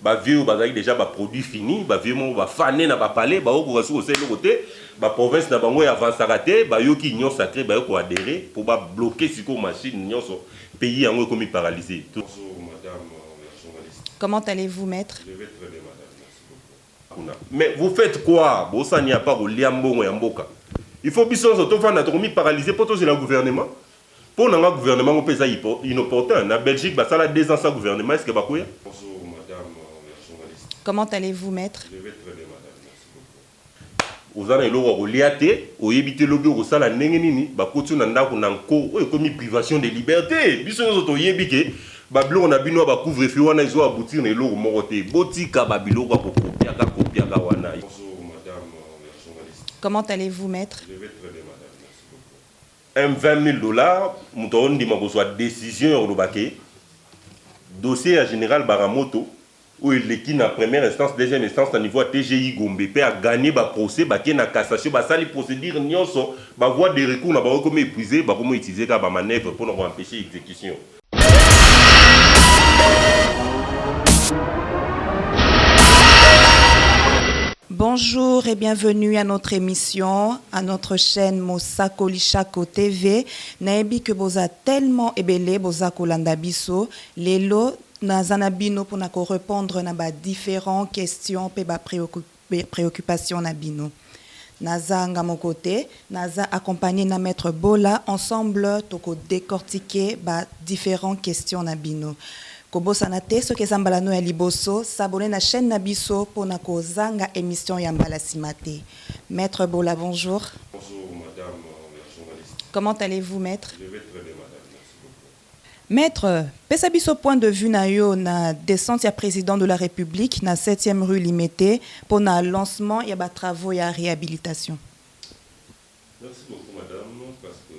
Ba vieux oyo bazalaki dejà ba produits finis, ba vieux moko ba fane na ba palais, bakokoka lisusu kosala eloko te, ba provinces na bango e avancaka te, bayoki union sacree baye ko adherer po ba bloquer sikoyo machine nionso, pays yango ekomi paralyse. Bonjour madame la journaliste. Comment allez-vous maitre? Je vais très bien madame, merci beaucoup. Kuna mais vous faites quoi? Bosala nini à part kolia mbongo ya mboka? Il faut biso nionso tovanda tokomi paralyse po tozela gouvernement? Po na nga gouvernement ngo pe eza inopportun, na Belgique ba sala 2 ans sans gouvernement est ce que ba kweya? Bonjour madame la journaliste. Comment allez vous maitre? Je vais très bien madame merci beaucoup. Oza na eloko ya kolia te, oyebi te lobi okosala ndenge nini, bakoti yo na ndako na nko, oyo ekomi privation de liberte. Biso nionso toyebi ke ba biloko na bino ya ba couvre feu wana ezo aboutir na eloko moko te. Botika ba biloko ya ko copiaka copiaka wana. Bonjour madame la journaliste. Comment allez vous maitre? Je vais très bien madame merci beaucoup. Un 20.000 dollars moto aondima kozwa decision ya koloba ke dossier ya general Baramoto oyo eleki na première instance, deuxième instance na niveau ya TGI Gombe pe a gagner ba procès, bake na cassation, basali procédure nionso, ba voies de recours na bango ekomi epuiser, bakomi utiliser kaka ba manoeuvres pona ko empecher execution. Bonjour et bienvenue à notre émission, à notre chaîne Mosakoli Shako TV. Nayebi que boza tellement ebele boza kolanda biso. Lelo naza na bino pona ko répondre na ba différents questions pe ba préoccupations na bino. Naza nga moko te, naza accompagne na maitre Bola, ensemble toko decortiquer ba differents questions na bino. Kobosana te soki eza mbala no ya liboso, s'abonner na chaine na biso pona kozanga emission ya mbala sima te. Maitre Bola bonjour. Bonjour madame la journaliste. Comment allez-vous maitre? Je vais très bien madame, merci beaucoup. Maitre, pesa biso point de vue na yo na descente ya president de la Republique na septième rue Limete pona lancement ya ba travaux ya rehabilitation. Merci beaucoup madame parce que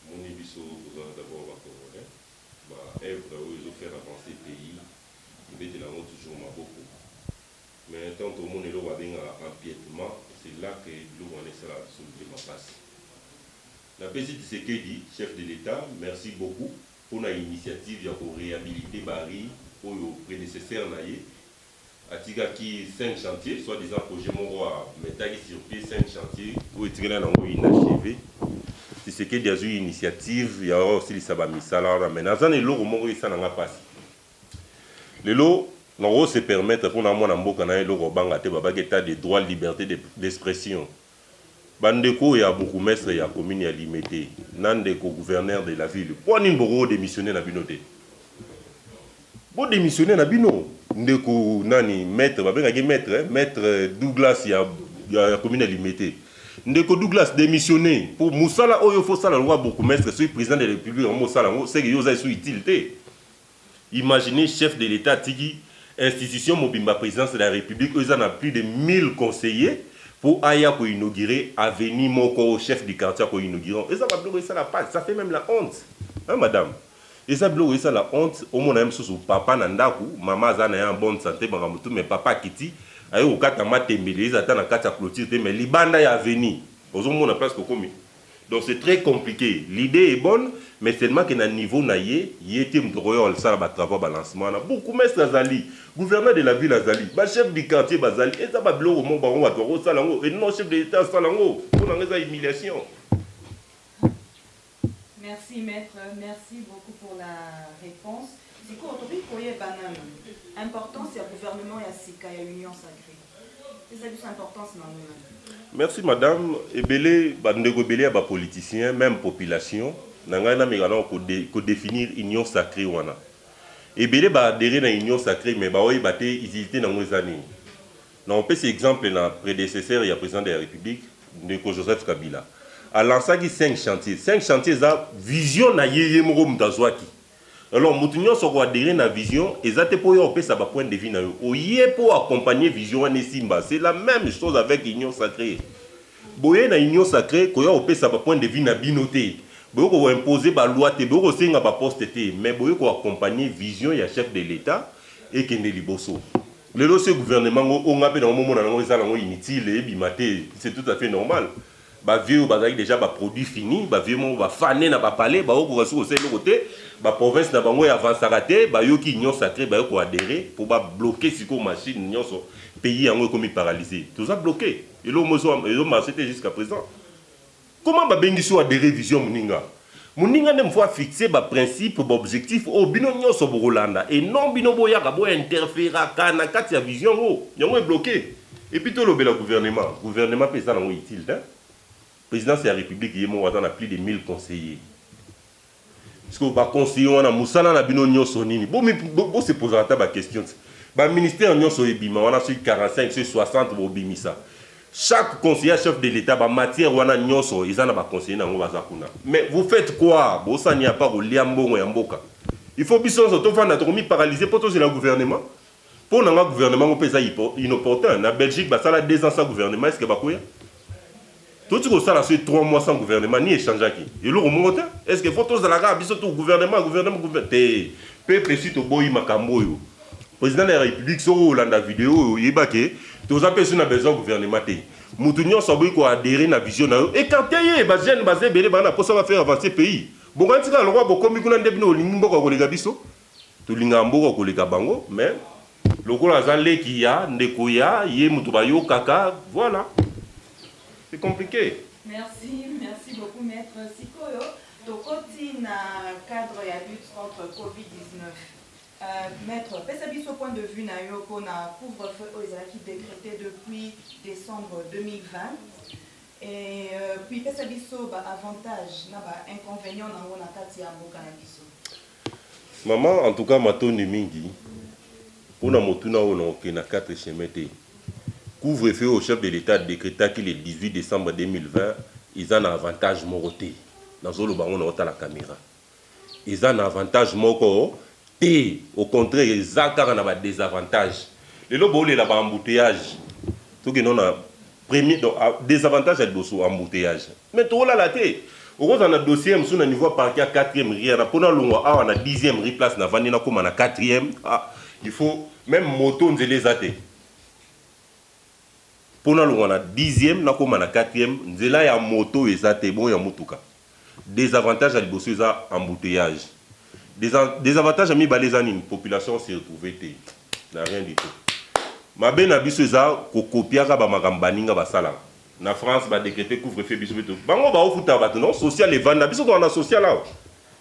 omoni biso toza d'abord ba congolais ba oeuvre oyo ezo faire avancer pays tobetela yango toujours maboko mais tant tomona eloko babengaka empiètement c'est là que biloko wana esalaka biso mitema pasi. Napesi Tshisekedi, chef de l'Etat, merci beaucoup pona initiative ya ko rehabiliter ba rues oyo predecesseur na ye atikaki 5 chantiers, soit disant projet moko a metaki sur pied 5 chantiers oyo etikali nango inacheves. Tshisekedi azui initiative ya kosilisa ba misala wana mais naza na eloko moko esala nga pasi. Lelo nako se permettre pona mwana mboka na eloko obanga te babaki etat de droit liberte d'expression. Ba ndeko oyo ya bourgoumestre ya commune ya Limete na ndeko gouverneur de la ville pwa nini bokoki ko demissionner na bino te? Bo demissionner na bino ndeko nani maitre babengaki maitre maitre Douglas ya ya commune ya Limete ndeko Douglas demissionner po musala oyo faut osala lokola bourgoumestre soki president de la republique yango osala yango seke yo oza lisusu utile te. Imaginez chef de l'etat atiki institution mobimba presidence de la republique oyo eza na plus de 1000 conseillers po aya ko inaugurer avenue moko oyo chef du quartier ako inaugurer yango. Eza ba biloko esala pasi, ça fait meme la honte hein madame. Eza biloko esala honte omona ye mosusu papa na ndaku, mama aza na ye en bonne sante makambo tout mais papa akiti aye kokata matembele eza ata na kati ya cloture te mais libanda ya avenue. Ozo mona place tokomi? Donc c'est très complique, l'idee est bonne mais seulement que na niveau na ye, ye te mutu akoya kosala ba travaux ya ba lancement wana. Bourgoumestre azali, gouverneur de la ville azali, ba chefs du quartier bazali, eza ba biloko moko bango batu bakosala yango et non chef de l'etat asala yango. Po na nga eza humiliation. Merci maitre, merci beaucoup pour la reponse. Sikoyo tokoki koyeba nanu importance ya gouvernement ya sika ya union sacree? Pesa biso importance na yango nanu. Merci madame, ebele ba ndeko ebele ya ba politiciens meme population na ngai nameka nao ko definir union sacree wana. Ebele ba adherer na union sacree mais baoyeba te utilite na yango eza nini. Nakopesa exemple na predecesseur ya president de la republique ndeko Joseph Kabila a lancaki 5 chantiers, 5 chantiers eza vision na ye ye moko mutu azuaki. Alors mutu nionso ako adherer na vision eza te po oya kopesa ba points de vue na yo, oye po o accompagner vision wana esimba, c'est la meme chose avec union sacree. Boye na union sacree koya kopesa ba points de vue na bino te, boye ko imposer ba lois te, boye kosenga ba postes te, mais boye ko accompagner vision ya chef de l'Etat ekende liboso. Lelo ce gouvernement ngo oyo nga pe nango momona nango eza nango inutile ebima te c'est tout à fait normal. Bavieux oyo bazalaki déjà baproduit fini, bavieux moko bafane na bapale, baokoka soki kosala eloko te, baprovince na bango avansaka te. Bayoki Union sacrée, bayoki koadhérer mpo babloquer sikoyo machine nyonso. Pays yango ekomi paralysé, toza bloqué, eloko moko ezomarcher te jusqu'à présent. Comment babengisi oyo adhérer vision moninga? Moninga nde mofo afixe baprincipe, baobjectif oyo bino nyonso bokolanda, et non bino boyaka bointerféraka na kati ya vision yango. Yango ebloqué. Et puis tolobela gouvernement. Gouvernement mpe eza nango utile te. Présidence ya République, ye moko aza na plus de 1000 conseillers. Parce que baconseiller wana, mosala na bino nyonso nini? Bosepozaka ata baquestion te. Baministère nyonso ebima wana, soki 45, soki 60, bobimisa chaque conseiller chef de l'État, bamatière wana nyonso eza na baconseiller nango, baza kuna. Mais vous faites quoi? Bosani ya pa kolia mbongo ya mboka. Il faut biso nyonso tovanda, tokomi paralyse mpo tozela gouvernement. Mpo na nga, gouvernement ngo mpe eza inopportun. Na Belgique basala 2 ans sans gouvernement, est ce que bakoya? Toti kosala soki 3 mois sans gouvernement, ni échangeaki eloko moko te. Est ce que faut tozala kaka biso to gouvernement, gouvernement, gouvernement te? Peuple esi toboyi makambo oyo. Président de la République, soki olanda video oyo, oyeba ke toza mpe so na besoin gouvernement te. Mutu nyonso aboyi koadhérer na vision na yo, écarte ye. Bajeune baza ebele, baa na mposa bafaire avancer pays. Bongo ntika lokwa bokomi kuna nde bino olingi mboka koleka biso. Tolingaka mboka koleka bango, mais lokola aza leki ya ndeko ya ye, moto bayokaka. Voilà, c'est compliqué. Merci, merci beaucoup, maître. Sikoyo tokoti na cadre ya lutte contre Covid-19. Maître, pesa biso point de vue na yo mpona couvre-feu oyo ezalaki décrété depuis décembre 2020 et puis pesa biso baavantage na bainconvénient nango na kati ya mboka na biso. Mama, en tout cas matondi mingi mpona motuna oyo. Naokende na 4 chemin te. Couvre-feu au chef de l'État décrétaki le 18 décembre 2020 eza na avantage moko te. Nazoloba yango na otala caméra, eza na avantage moko te. Au contraire, eza kaka na badésavantage. Lelo boolela baembouteillage. Tokende na premier, donc désavantage ya liboso, embouteillage. Mais tokolala te. Okozala na dossier mosusu na niveau ya parquet ya 4e rue na mpona longwa awa na 10e rue, place navandi, nakóma na 4e, ah, il faut même moto, nzela eza te. Mpona longwa na 10e nakóma na 4e, nzela ya moto eza te, bongo ya motuka. Désavantage ya liboso eza embouteillage. Désavantage ya mibale eza nini? Population se retrouve te na rien du tout. Mabe na biso eza kokopiaka bamakambo baninga basalaka. Na France badécréter couvre-feu, biso mpe bango baofuta bato non social evanda. Biso toka na social awa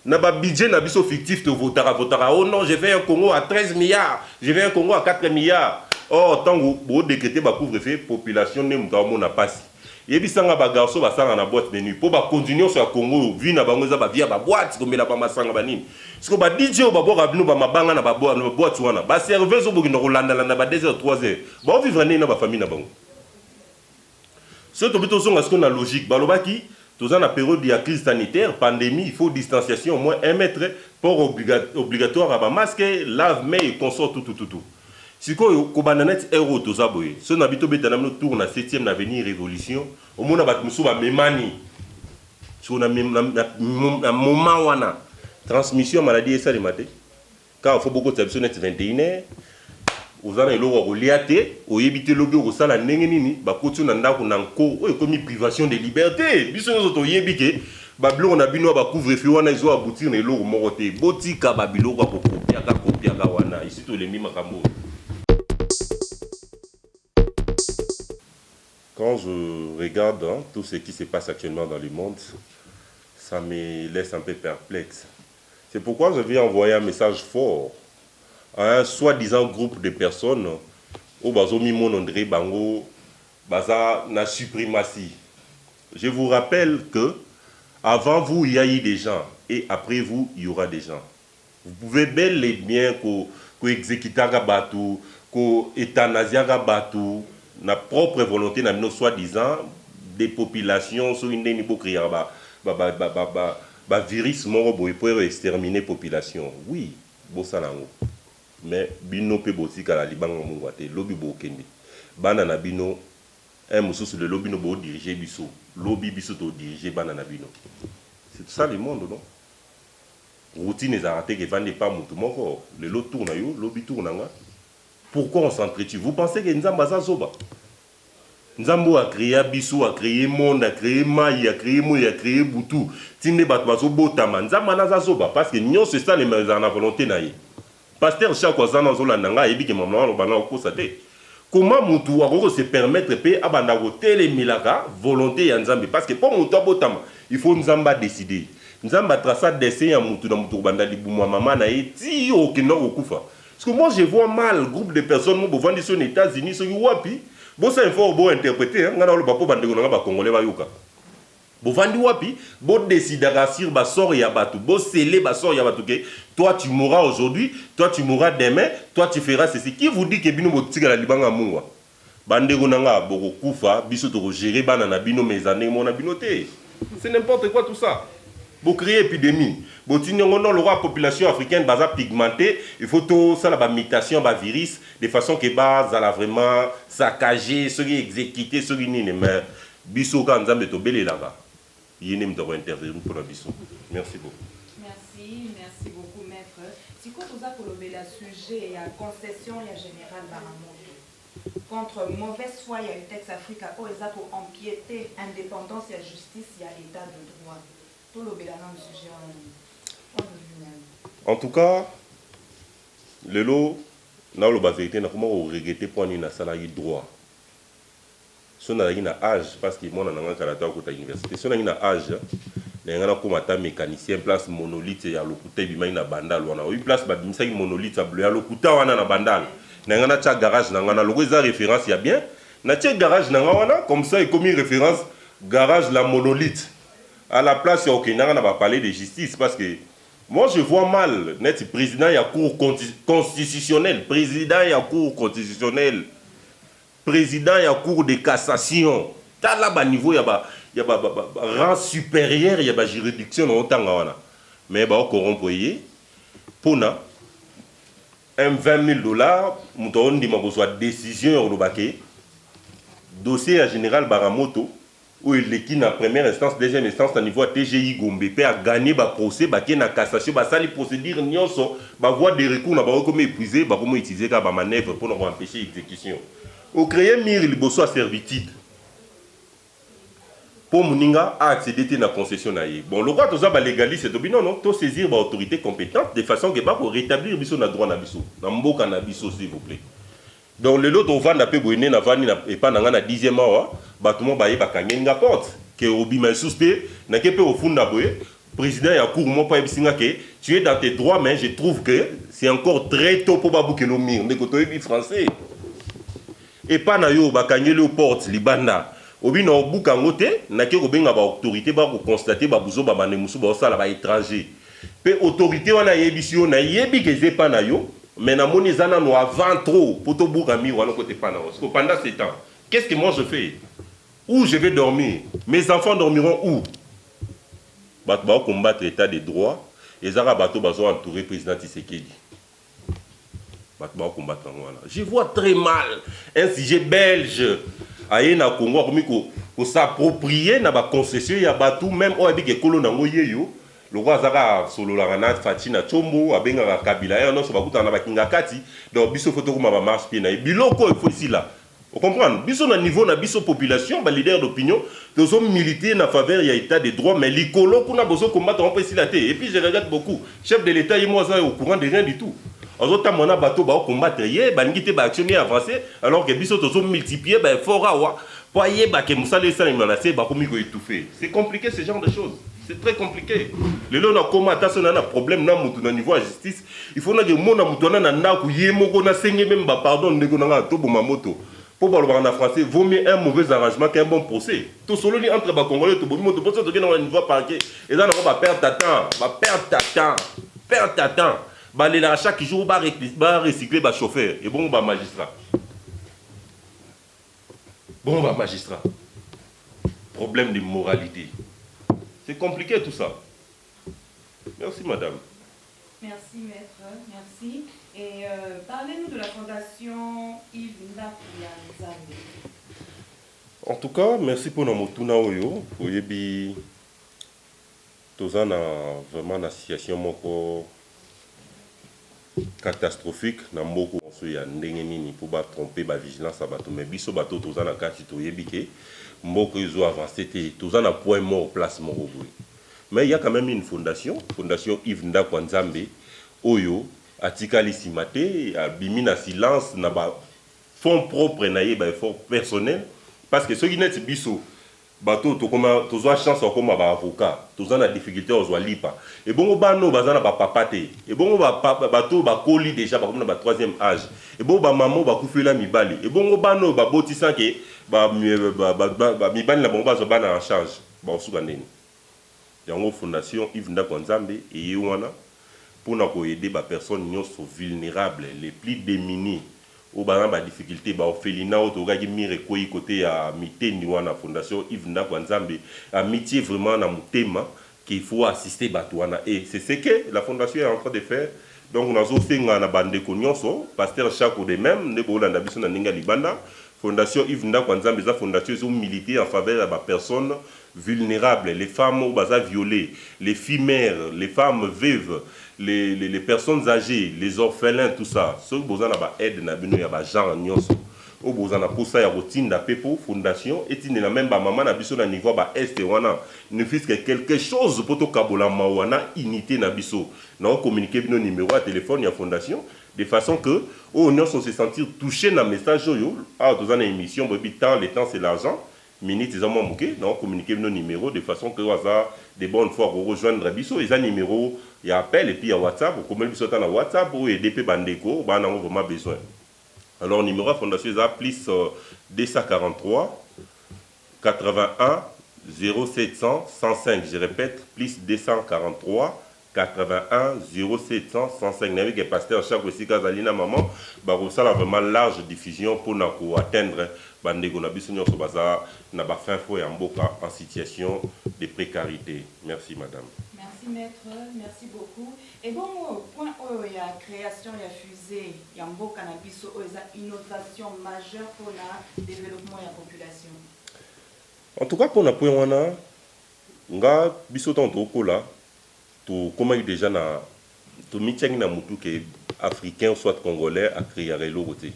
na babudget na biso fictif, tovotaka votaka: "Oh non, je vais un Congo à 13 milliards, je vais un Congo à 4 milliards." Or ntango bodécréter bacouvre-feu, population nde moto aomona mpasi. Yebisanga, bagarçon basalaka na boîte de nuit, mpo bakonzi nyonso ya Congo oyo, vie na bango eza bavie ya baboîte, komela bamasanga, banini. Siko ba DJ oyo babwaka bino bamabanga na baboîte wana, baserveuse oyo bokenda kolandalanda ba 2 heures, 3 heures, baovivre ndenge na bafamille na bango? Soki tobi tozonga sikoyo na logique, balobaki toza na période ya crise sanitaire, pandémie, il faut distanciation au moins 1 mètre, port obligatoire ya bamasque, lave main et consort, tout, tout, tout, tout. Sikoyo kobanda neti heure oyo toza boye, soki na bi tobeta na bino tour na 7e na avenue Révolution, omona bato mosusu bamemani. Sikoyo na moment wana, transmission ya maladie esalema te. Kaka fo bokotisa biso neti 21 heure, oza na eloko ya kolia te, oyebi te lobi okosala ndenge nini. Bakoti yo na ndako na nko, oyo ekomi privation de liberté. Biso nyonso toyebi ke babiloko na bino ya bacouvre-feu wana ezo aboutir na eloko moko te. Botika babiloko ya kokopiaka kopiaka wana, esi tolembi makambo oyo. Quand je regarde, hein, tout ce qui se passe actuellement dans le monde, ça me laisse un peu perplexe. C'est pourquoi je vais envoyer un message fort à un soi-disant groupe de personnes oyo bazomimona ndre bango baza na suprématie. Je vous rappelle que avant vous, il y a eu des gens et après vous, il y aura des gens. Vous pouvez bel et bien ko koexécutaka bato, koeuthanasiaka bato na propre volonté na bino, soi-disant des populations, soki ndenge bocréaka bavirus moko boye po exterminer population. Oui, bosala yango, mais bino mpe botikala libanga mongwa te. Lobi bokende, bana na bino un mosusu. Lelo bino bodirige biso, lobi biso todirige bana na bino. C'est ça le monde, non? Routine ezalaka te ke evandi epa motu moko. Lelo tour na yo, lobi tour na nga. Pourquoi on s'entretue? Vous pensez que Nzambe aza zoba? Nzambe oyo a crea biso, a cree monde, a cree mayi, a cree moyi, a cree butu, ti nde batu bazo botama, Nzambe wana aza zoba? Parce que nionso esalema ezalaka na volonte na ye. Pasteur Shako aza wana azo landa nga ayebi ke maman aloba nao kosa te. Comment mutu akoki ko se permettre pe abanda ko telemelaka volonte ya Nzambe? Parce que po mutu abotama il faut Nzambe a decider. Nzambe a traça destin ya mutu na mutu kobanda libumu ya mama na ye ti okenda kokufa. Parce que moi je vois mal groupe de personnes mo bovandi soki na Etats Unis soki wapi bosala effort bo interpreter hein, nga naoloba po bandeko na nga ba congolais bayoka. Bovandi wapi bo decidaka sur ba sort ya batu, bo sceller ba sort ya batu que toi tu mourras aujourd'hui, toi tu mourras demain, toi tu feras ceci. Qui vous dit que bino botikala libanga mungwa? Ba ndeko na nga bokokufa biso toko gerer bana na bino mais eza ndenge moko na bino te. C'est n'importe quoi tout ça. Bo creer epidemie botindi yango non lokola population africaine baza pigmente il faut tosala ba mutation ya ba virus de façon que bazala vraiment saccage soki execute soki nini mais biso kaka Nzambe tobelelaka ye nde moto ako intervenir pona biso. Merci beaucoup. Merci, merci beaucoup maitre. Sikoyo toza kolobela sujet ya concession ya general Baramoto. Contre mauvaise foi ya Utex Africa oyo eza ko empieter independance ya justice ya etat de droit. Tolobela nanu sujet wana nanu. Point de vue nayo. En tout cas lelo naloba verite nakoma ko regretter pona nini nasalaki droit soki nazalaki na age parce que mwana na nga kala te akota universite soki nazalaki na age nalinga nakoma ata mecanicien place monolithe ya lokuta ebimaki na bandal wana oyebi place babimisaki monolithe ya lokuta wana na bandal nalinga natia garage na nga na loko eza reference ya bien natie garage na nga wana comme ça ekomi reference garage la monolithe à la place ya okendaka na ba palais de justice parce que moi je vois mal neti président ya cour constitutionnelle président ya cour constitutionnelle President ya cour de cassation tala ba niveau ya ba ya ba, ba, ba, ba rang superieur ya ba juridiction na otanga wana mais ba corrompre ye pona un 20 000 dollars moto aondima kozwa decision ya koloba ke dossier ya general Baramoto oyo eleki na première instance, deuxième instance na niveau ya TGI Gombe pe a gagner ba procès, bake na cassation, basali procédure nionso, ba voies de recours na bango ekomi epuiser, bakomi utiliser kaka ba manoeuvres pona ko empecher execution. O creer mur liboso ya servitude po moninga a acceder te na concession na ye. Bon, lokola toza ba legalistes, tobi non non, to saisir ba autorites competentes de façon que bako retablir biso na droit na biso, na mboka na biso s'il vous plait. Donc lelo tovanda pe boye nde navandi na epa na nga na dixième awa batu moko baye bakangeli nga porte ke obima lisusu te nake pe kofunda boye president ya cour moko ayebisi nga ke tu es dans tes droits mais je trouve que c'est encore très tôt po babukela yo mur ndeko toyebi français epa na yo bakangeli yo porte libanda obi na obuka yango te nake kobenga ba autorite ba ko constater ba buzoba bande mosusu baosala ba étranger Pe autorite wana ayebisi yo nayebi ke eza epa na yo mais namoni eza nanu avant trop po tobuka mur wana okota epa na yo sikoyo pendant ce temps qu'est ce que moi je fais où je vais dormir mes enfants dormiront où batu bao combattre etat de droit eza kaka bato bazo entoure president Tshisekedi Bato bao combattre yango wana. Je vois très mal un sujet belge aye na Congo akomi ko ko s'approprier na ba concessions ya batu meme oyo ayebi ke kolo nango yeyo lokola aza kaka asololaka na Fatshi na Tshombo abengaka Kabila heure nionso bakutana na ba Kingakati donc biso faut tokoma ba marche pied na ye biloko oyo faut esila O comprendre? Biso na niveau na biso population, ba leaders d'opinion, tozo militer na faveur ya etat de droit, mais likolo kuna bozo combattre yango po esila te. Et puis je regrette beaucoup, chef de l'etat ye moko aza au courant de rien du tout. Azo tambola na bato bao combattre ye, balingi te ba actions ne avancer, alors que biso tozo multiplier ba efforts awa po ayeba ke mosala esalema na se, bakomi ko etouffer. C'est complique ce genre de choses. C'est très complique. Lelo nakoma ata soki naza na problème na mutu na niveau ya justice, Il faut nake mona mutu wana na ndaku ye moko na senge meme ba pardon ndeko na nga to boma moto po balobaka na français vaut mieux un mauvais arrangement qu'un bon procès tosololi entre ba congolais tobomi moto po soki toke na niveau ya parquet eza nango ba perte ya temps ba perte ya temps perte ya temps balelaka chaque jour ba recycler ba chauffeur ebongo ba magistrat bongo ba magistrat problème de moralité c'est compliqué tout ça merci madame. Merci maitre, merci. Et euh, parlez-nous de la fondation Yves Ndaku ya Nzambe. En tout cas, merci pour na motuna oyo. Oyebi toza na vraiment na situation moko. Catastrophique na mboka so ya ndenge nini mpo batrompe bavigilance ya bato. Mais biso bato toza na kati, toyebi ke mboka ezo avance te, toza na point mort, place moko boye. Mais il y a quand même une fondation, Fondation Yves Ndako ya Nzambe, oyo atikali nsima te, abimi na silence na ba fonds propre na ye, baeffort personnel, parce que soki neti biso bato tokoma, tozwa chance ya kokoma baavocat, toza na difficulté ya kozwa lipa. Ebongo bana oyo baza na bapapa te? Ebongo bato oyo bakoli déjà, bakomi na ba troisième âge? Ebongo bamama oyo bakufela mibali? Ebongo bana oyo babotisake mibali na bango bazwa bana en charge, bakosuka ndeni? Yango Fondation Yves Ndako ya Nzambe eye wana mpona koaider bapersone nyonso vulnérable, les plus démunis, oyo baza na badifficulté, baorphelinat oyo tokokaki mire ekwei kote ya mitendi wana. Fondation Yves Ndako ya Nzambe amitie vraiment na motema qu'il faut assister bato wana, et c'est ce que la fondation est en train de faire. Donc nazosenga na bandeko nyonso, pasteur Chako de même nde boolanda biso na ndenge ya libanda, Fondation Yves Ndako ya Nzambe eza fondation ezomiliter en faveur ya bapersone vulnérables, les femmes oyo baza violées, les filles mères, les femmes veuves, les personnes âgées, les orphelins, tout ça. Soki boza na baaide na bino ya bagenre nyonso oyo boza na posa ya kotinda mpe po fondation etindela même bamama na biso na niveau ya baeste wana, ne fût que quelque chose mpo tokabola mawa na unité na biso, naocommuniquer bino numéro ya téléphone ya fondation, de façon que oyo nyonso se sentir touché na message oyo. Awa toza na émission, boyebi temps, le temps c'est l'argent, minute eza mwa moke. Naocommuniquer bino numéro de façon que oyo aza de bonne foi korejoindre biso. Eza numéro ya appel et puis ya WhatsApp. Okomeli biso ata na WhatsApp, oyo aide mpe bandeko baa nango vraiment besoin. Alors numéro ya fondation eza plus 243 81 0700 105. Je répète, plus 243 81 0700 105. Nayebi ke pasteur Chaque esika azali na mama bakosala vraiment large diffusion mpona koatteindre bandeko na biso nyonso baza na bafin fond ya mboka, en situation de précarité. Merci, madame. Merci maître, merci beaucoup. Et bon, point oyo ya création ya fusée ya mboka na biso, oyo eza innovation majeure mpona développement ya population. En tout cas, mpona point wana, nga biso ntango tokokola, tokomaki déjà na tomitiangi na motu ke africain soit congolais acréaka eloko te.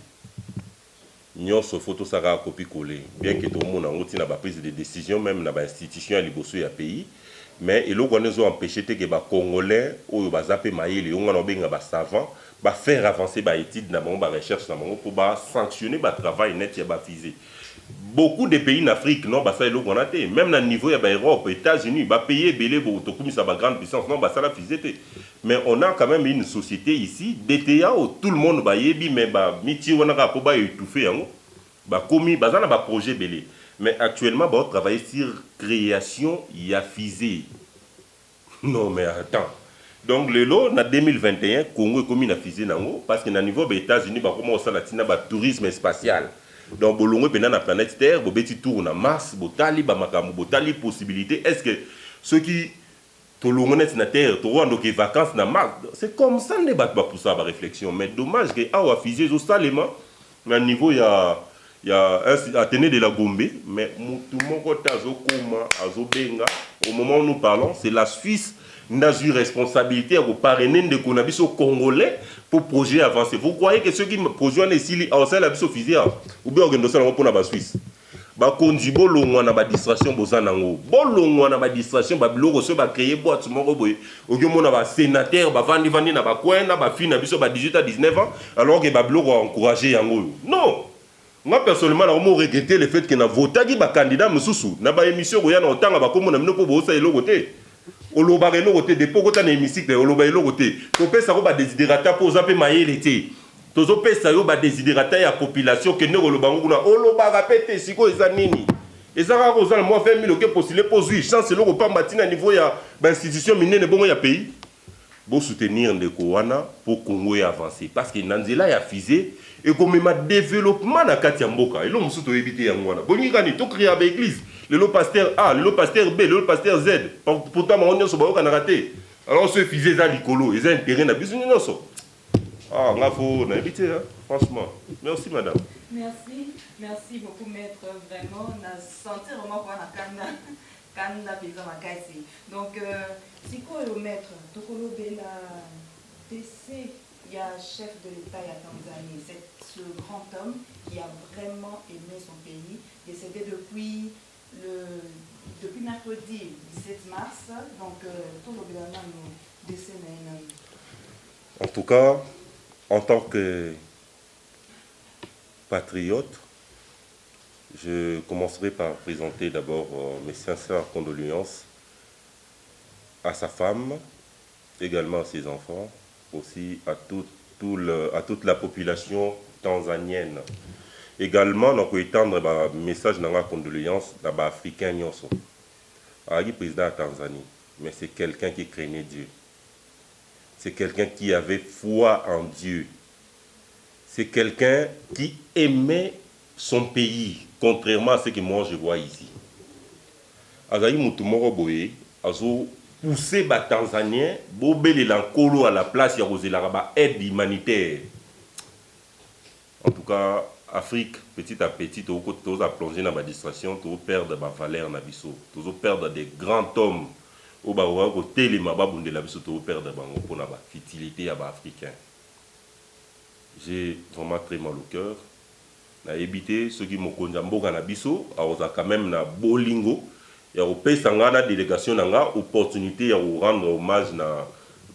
Nyonso fo tosalaka copier-coller, bien ke tomona yango ntina baprise de décision même na bainstitution ya liboso ya pays. Mais eloko wana ezoempêche te ke bacongolais oyo baza mpe mayele, yango wana obenga basavant, bafaire avancer baétude na bango, barecherche na bango, mpo basanctionner batravail net ya bafusée. Beaucoup de pays en Afrique non basala eloko wana te. Même na niveau ya baeurope, États-Unis, bapays ebele tokumisa bagrande puissance, non basala fusée te. Mais on a quand même une société ici, DTA, oyo tout le monde bayebi, mais bamitie wana kaka mpo baétouffe yango. Bakomi baza na baprojet ebele, mais actuellement baotravailler sur création ya fusée. Non mais attends, donc lelo na 2021, Congo ekomi na fusée nango, parce que na niveau ba États-Unis bakoma kosala ntina batourisme spatial. Donc bolongwe mpenza na planète Terre, bobeti tour na Mars, botali bamakambo, botali possibilité. Est ce que soki tolongwe neti na Terre, tokokandoke vacances na Mars? C'est comme ça nde bato bapusaka baréflexion. Mais dommage ke awa fusée ezosalema na niveau ya Athénée de la Gombe, mais mutu moko te azokoma, azobenga. Au moment où nous parlons, c'est la Suisse nde azwi responsabilité ya koparrainer ndeko na biso congolais pour projet avancé. Vous croyez que soki projet wana esili, aosalela biso fusée awa ou bien okende osala yango mpona basuisse? Bakonzi, bolongwa na badistraction boza nango, bolongwa na badistraction, babiloko. Soki bacréer boîte moko boye, oki omona basénateur bavandi-vandi na bacoin na bafille na biso ba 18 à 19 ans, alors ke babiloko encourage yango oyo. Non, nga personnellement nakomo regretter le fait ke navotaki bacandidat mosusu. Na baémission koya na kotanga bakombo na bino mpo bosala eloko te, olobaka eloko te. Depuis okota na hémicycle, oloba eloko te. Topesako badesiderata mpo oza mpe mayele te. Tozopesa yo badesiderata ya population, kende koloba ngo kuna, olobaka mpe te. Sikoyo eza nini? Eza kaka oza na mwa 20 000, oke postule mpo ozwi chance, eloko pamba, ntina niveau ya bainstitution minene bongo ya pays. Bosoutenir ndeko wana mpo Congo e avance, parce que na nzela ya fusée ekomema développement na kati ya mboka. Eloko mosusu toyebi te, yango wana bolingi kani tocréa baéglise, lelo pasteur A, lelo pasteur B, lelo pasteur Z, pourtant bango nyonso bayokanaka te. Alors so fusée eza likolo, eza intérêt na biso nyonso. Ah, nga fo nayebi te, franchement. Merci madame. Merci, merci beaucoup maître. Vraiment na sentir vraiment kwa na kanda kanda mpenza makasi. Donc sikoyo maître, tokolobela décès. Ya chef de l'État ya Tanzanie, c'est ce grand homme qui a vraiment aimé son pays, décédé depuis mercredi 17 mars. Donc tolobela nano décès na ye nano. En tout cas, en tant que patriote, je commencerai par présenter d'abord mes sincères condoléances à sa femme, également à ses enfants, aussi à toute la population tanzanienne. Également, donc, étendre ba message na condoléances na ba africain nyonso. Azali président ya Tanzanie, mais c'est quelqu'un qui craignait Dieu. C'est quelqu'un qui avait foi en Dieu. C'est quelqu'un qui aimait son pays, contrairement à ce que moi je vois ici. Azali mutu moko boye, azo pousser ba Tanzanien, bobelela Nkolo à la place ya kozelaka ba aide humanitaire. En tout cas, Afrique, petit à petit, toza plongé dans ba distraction, to perdre ba valeur na biso, tozo perdre des grands hommes oyo bakoka kotelema babundela biso, to perdre bango mpona ba futilité ya ba africain. J'ai vraiment très mal au cœur. Nayebi te soki mokonzi ya mboka na biso akozala quand même na bolingo ya kopesa nga na délégation na nga opportunité ya korendre hommage na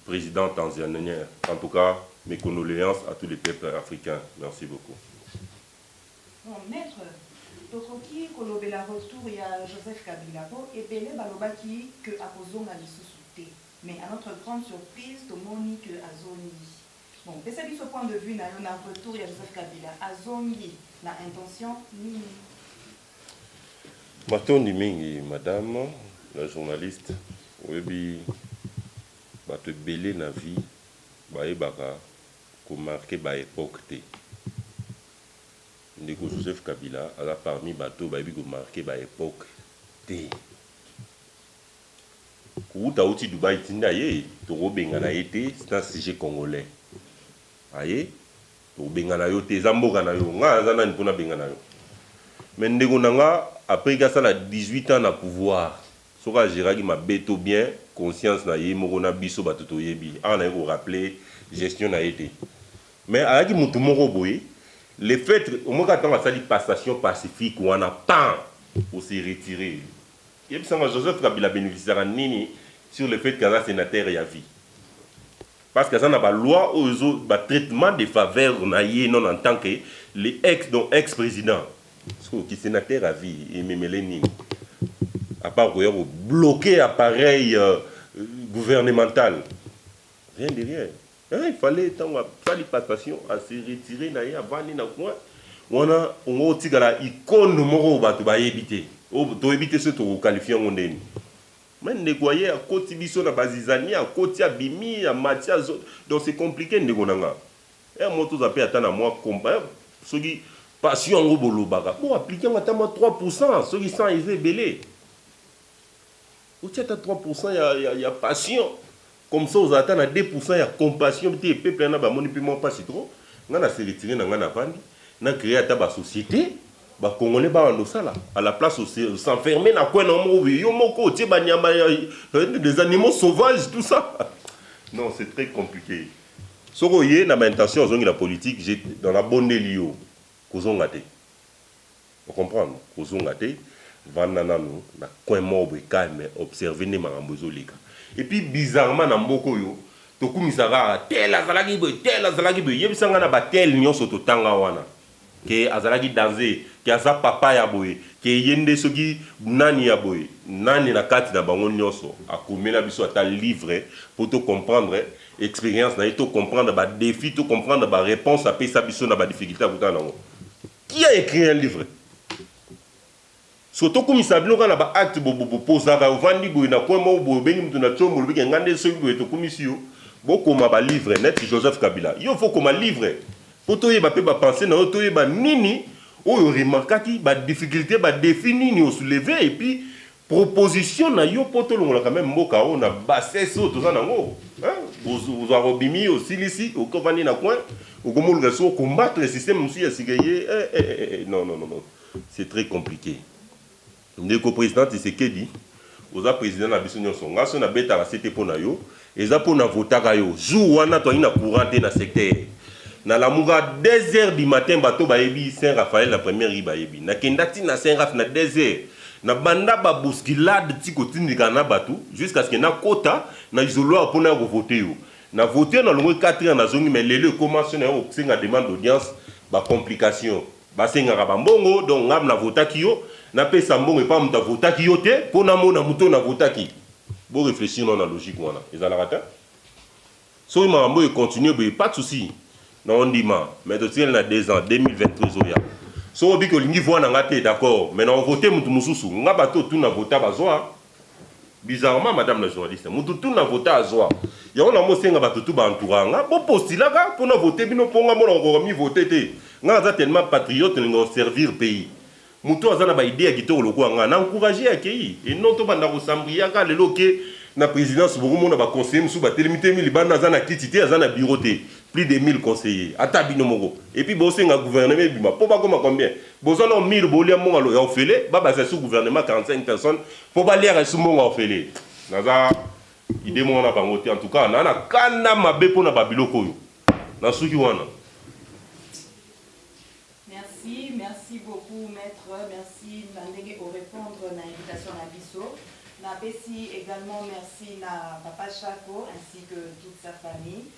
président tanzanien. En tout cas, mes condoléances à tous les peuples africains. Merci beaucoup. Bon, maître, tokoki kolobela retour ya Joseph Kabila, po ebele balobaki ke akozonga lisusu te, mais à notre grande surprise, tomoni ke azongi. Bon, pesa biso point de vue na yo na retour ya Joseph Kabila. Azongi na intention nini? Matondi mingi, madame la journaliste. Oyebi, bato ebele na vie bayebaka komarquer baépoque te. Ndeko Joseph Kabila aza parmi bato bayebi komarquer baépoque te. Kouta auti Dubai, ntinda ye, tokobengana ye te. C'est un sujet congolais. Aye, tokobengana yo te, eza mboka na yo. Ngai aza nani mpona bengana yo? Mais ndeko na nga, après kasala 18 ans na pouvoir, soki agéraki mabe to bien, conscience na ye moko na biso bato toyebi. Awa naye korappeler gestion na ye te, mais ayaki motu moko boye. Le fait omoka ntango asali passation pacifique wana, pan ose retirer. Yebisanga, Joseph Kabila bénéficiaka nini sur le fait qu'aza sénateur ya vie? Parce que aza na baloi oyo ezo batraitement de faveur na ye non en tant que le ex, donc ex président. Soki sénateur à vie ememele nini, à part koya kobloquer appareil gouvernemental? Rien de rien, hein. Il fallait, ntango asali passation, ase retirer na ye, avandi na coin wana. Ongo otikala icône moko oyo bato bayebi te, oyo toyebi te soki tokoqualifier yango ndeni. Mais ndeko aye, akoti biso na bazizani, akoti, abimi, amati, azo. Donc c'est compliqué, ndeko na nga. E mo toza mpe ata na mwa soki passion yango bolobaka, bo appliquer yango ata mwa 3. Soki 100 eza ebele, otia ata 3 ya passion. Comme ça ozala ata na 2 ya compassion te. Peuple wana bamoni mpe mwa mpasi trop. Nga na se retirer na nga, na vandi, na créer ata basociété, bacongolais bawanda osala à la place s'enfermer na coin na moko, yo moko otie banyama, des animaux sauvages, tout ça. Non, c'est très compliqué. Soki oye na baintention ozongi na politique, dans nabondeli yo kozonga te. Ocomprendre? Kozonga te, vanda nanu na coin moko boye, calme, observe nde makambo ezoleka. Et puis bizarrement, na mboka oyo tokumisaka kaka tel azalaki boye, tel azalaki boye. Yebisanga, na batel nyonso totanga wana ke azalaki danger, ke aza papa ya boye, ke ye nde soki nani ya boye, nani na kati na bango nyonso akomela biso ata livre mpo tocomprendre expérience na ye, tocomprendre badéfi, tocomprendre baréponse apesa biso na badifficulté akutana nango? Qui a écrit un livre? So tokumisa bino kaka na baacte bopozaka. Ovandi boye na coin moko boye, obengi mutu na tiombo, olobiki nga nde soki boye. Tokumisi yo, bokoma balivre neti Joseph Kabila. Yo faut koma livre mpo toyeba mpe bapense na yo, toyeba nini oyo remarkaki, badifficulté, badéfi nini osoulever, et puis proposition na yo mpo tolongola quand même mboka oyo na bassesse oyo toza nango. Ozwaka, obimi, osilisi, okovandi na coin, okomoluka so combattre système mosusu ya sika ye. Eh, eh, eh, non, non, non, non, c'est très compliqué. Ndeko président Tshisekedi, oza président na biso nyonso. Nga so nabetaka se te mpo na yo. Eza mpo na votaka yo. Jour wana toyaki na courant te na secteur. Nalamuka 2 heures du matin, bato bayebi Saint Raphaël na première rue bayebi. Nakenda ti na Saint Raph na 2 heures. Na banda ba bousculade ti kotindika na bato jusqu'à ce que nakota na isoloir mpona ya kovote yo. Na vote, na longwe 4 heures, nazongi. Mais lelo ekoma so na yo kosenga demande d'audience, bacomplication, basengaka bambongo. Donc ngam navotaki yo, napesa mbongo epa moto avotaki yo te mpo namona moto oyo navotaki. Boréfléchir no na logique wana, ezalaka te. Soki makambo oyo econtinue boye, pas de souci na ondima, mais totikali na 2 ans, 2023 oya. Soki obiki olingi voix na nga te, d'accord, mais na ovote motu mosusu. Nga bato tuna vota bazwa. Bizarrement, madame la journaliste, motu tuna vota azwa yango. Na mosenga bato tu baentoura nga, bopostulaka mpona vote bino, mpo nga mona kokoka mi vote te. Nga aza tellement patriote, nalinga koservir pays. Moto aza na baidée ya kitoko lokola nga, na encourage akei eno. Tobanda kosambriaka lelo ke na présidence, bokomona baconseiller mosusu batelemi temi libanda, aza na kiti te, aza na bureau te. Plus de 1000 conseillers, ata bino moko. Et puis bosenga gouvernement ebima mpo bakoma combien? Bozwa na 1000, bolia mbongo ya ofele, babasa su gouvernement 45 personnes mpo baliaka su mbongo ya ofele. Naza idée moko na bango te. En tout cas, naa na kanda mabe mpo na babiloko oyo nasuki wana. Merci, merci beaucoup, maître. Merci na ndenge répondre à l'invitation na biso. Napesi également merci na papa Chako ainsi que toute sa famille.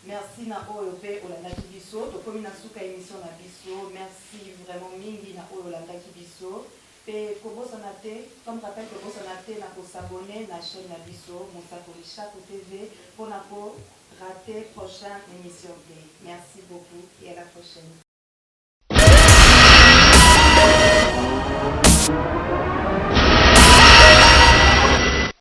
Merci na oyo pe olandaki biso. Tokomi na suka émission na biso. Merci vraiment mingi na oyo olandaki biso. Pe kobosana te, comme rappel, kobosana te na kos'abonner na chaîne na biso Mosakoli Chako TV mpona ko rater prochaine émission te. Merci beaucoup et à la prochaine.